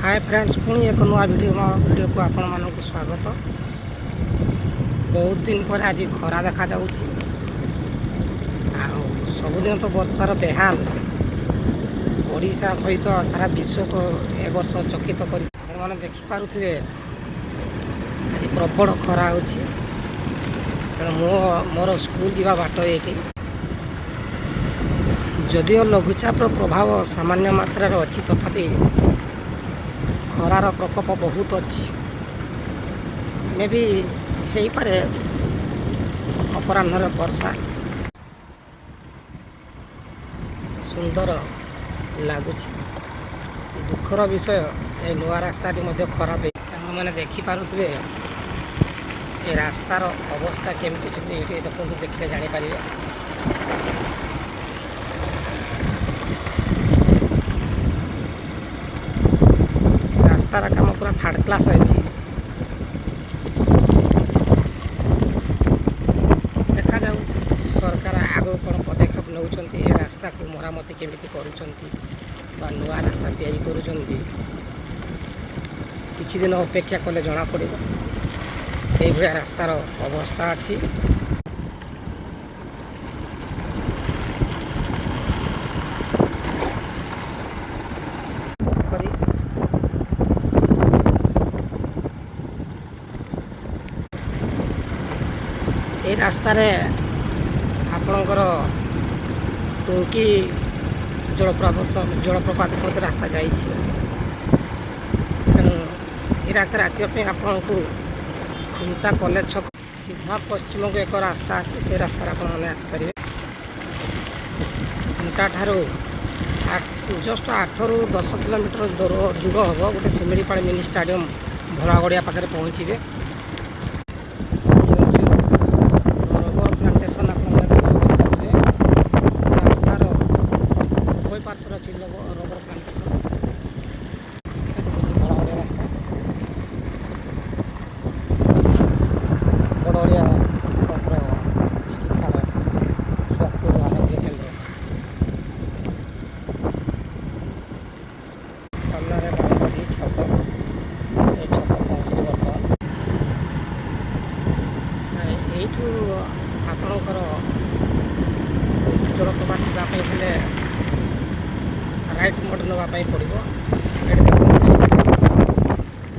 ହାଏ friends, ପୁଣି ଏକ ନୂଆ ଭିଡ଼ିଓକୁ ଆପଣମାନଙ୍କୁ ସ୍ୱାଗତ। ବହୁତ ଦିନ ପରେ ଆଜି ଖରା ଦେଖାଯାଉଛି। ଆଉ ସବୁଦିନ ତ ବର୍ଷାର ବେହାଲ ଓଡ଼ିଶା ସହିତ ସାରା ବିଶ୍ୱକୁ ଏ ବର୍ଷ ଚକିତ କରି। ଆପଣମାନେ ଦେଖିପାରୁଥିବେ, ଆଜି ପ୍ରବଳ ଖରା ହେଉଛି। ତେଣୁ ମୁଁ ମୋର ସ୍କୁଲ ଯିବା ବାଟ ଏଇଠି। ଯଦିଓ ଲଘୁଚାପର ପ୍ରଭାବ ସାମାନ୍ୟ ମାତ୍ରାରେ ଅଛି, ତଥାପି ଖରାର ପ୍ରକୋପ ବହୁତ ଅଛି। ମେ ବି ହେଇପାରେ ଅପରାହ୍ନରେ ବର୍ଷା। ସୁନ୍ଦର ଲାଗୁଛି। ଦୁଃଖର ବିଷୟ, ଏ ନୂଆ ରାସ୍ତାଟି ମଧ୍ୟ ଖରାପ। ଆପଣମାନେ ଦେଖିପାରୁଥିବେ ଏ ରାସ୍ତାର ଅବସ୍ଥା କେମିତି ଅଛନ୍ତି। ଏଇଠି ଦେଖନ୍ତୁ, ଦେଖିଲେ ଜାଣିପାରିବେ। ରାସ୍ତାର କାମ ପୁରା ଥାର୍ଡ଼ କ୍ଲାସ୍ ଅଛି। ଦେଖାଯାଉ ସରକାର ଆଗକୁ କ'ଣ ପଦକ୍ଷେପ ନେଉଛନ୍ତି, ଏ ରାସ୍ତାକୁ ମରାମତି କେମିତି କରୁଛନ୍ତି ବା ନୂଆ ରାସ୍ତା ତିଆରି କରୁଛନ୍ତି। କିଛି ଦିନ ଅପେକ୍ଷା କଲେ ଜଣାପଡ଼ିବ। ଏଇଭଳିଆ ରାସ୍ତାର ଅବସ୍ଥା ଅଛି। ପୋଖରୀ। ଏଇ ରାସ୍ତାରେ ଆପଣଙ୍କର ଟୁଙ୍କି ଜଳପ୍ରପାତ ମଧ୍ୟ ରାସ୍ତା ଯାଇଛି। ତେଣୁ ଏ ରାସ୍ତାରେ ଆସିବା ପାଇଁ ଆପଣଙ୍କୁ ଖୁଣ୍ଟା କଲେଜ ଛକ ସିଧା ପଶ୍ଚିମକୁ ଏକ ରାସ୍ତା ଅଛି, ସେ ରାସ୍ତାରେ ଆପଣମାନେ ଆସିପାରିବେ। ଖୁଣ୍ଟା ଠାରୁ ଜଷ୍ଟ 8ରୁ 10 କିଲୋମିଟର ଦୂର ହେବ ଗୋଟେ ଶିମିଳିପାଳ ମିନି ଷ୍ଟାଡ଼ିୟମ୍ ଭୋଳାଗଡ଼ିଆ ପାଖରେ ପହଞ୍ଚିବେ। ରବର ପ୍ଲାଣ୍ଟେସନ୍ ଆପଣମାନେ ଦେଖିପାରୁଥିବେ। ରାସ୍ତାର ଉଭୟ ପାର୍ଶ୍ୱରେ ଅଛି ରବର ପ୍ଲାଣ୍ଟେସନ୍। ଭୋଳାଗଡ଼ିଆ ରାସ୍ତା, ବଡ଼ଗଡ଼ିଆ ଆପଣଙ୍କର ଚିକିତ୍ସାଳୟ, ସ୍ୱାସ୍ଥ୍ୟ ଓ ଆରୋଗ୍ୟ କେନ୍ଦ୍ର। ସାମ୍ନାରେ ବାଉଣ୍ଡରୀ ଛକ, ଏ ଛକ ପହଞ୍ଚିଲି ବର୍ତ୍ତମାନ। ଏଇଠୁ ଆପଣଙ୍କର ଜଳପ୍ରପାତ ଯିବା ପାଇଁ ହେଲେ ରାଇଟ୍ ମୋଡ଼ ନେବା ପାଇଁ ପଡ଼ିବ। ଏଠି ଦେଖନ୍ତୁ ଯାଇଛି ଡେଷ୍ଟିନେସନ୍।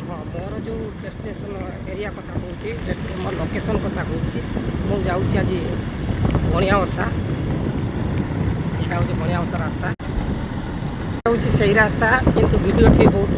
ହଁ, ମୋର ଯେଉଁ ଡେଷ୍ଟିନେସନ୍ ଏରିଆ କଥା କହୁଛି, ମୋ ଲୋକେସନ୍ କଥା କହୁଛି, ମୁଁ ଯାଉଛି ଆଜି ବଣିଆ ଓଷା। ଏଇଟା ହେଉଛି ବଣିଆ ଓଷା ରାସ୍ତା, ହେଉଛି ସେଇ ରାସ୍ତା। କିନ୍ତୁ ଭିଡ଼ିଓଟି ବହୁତ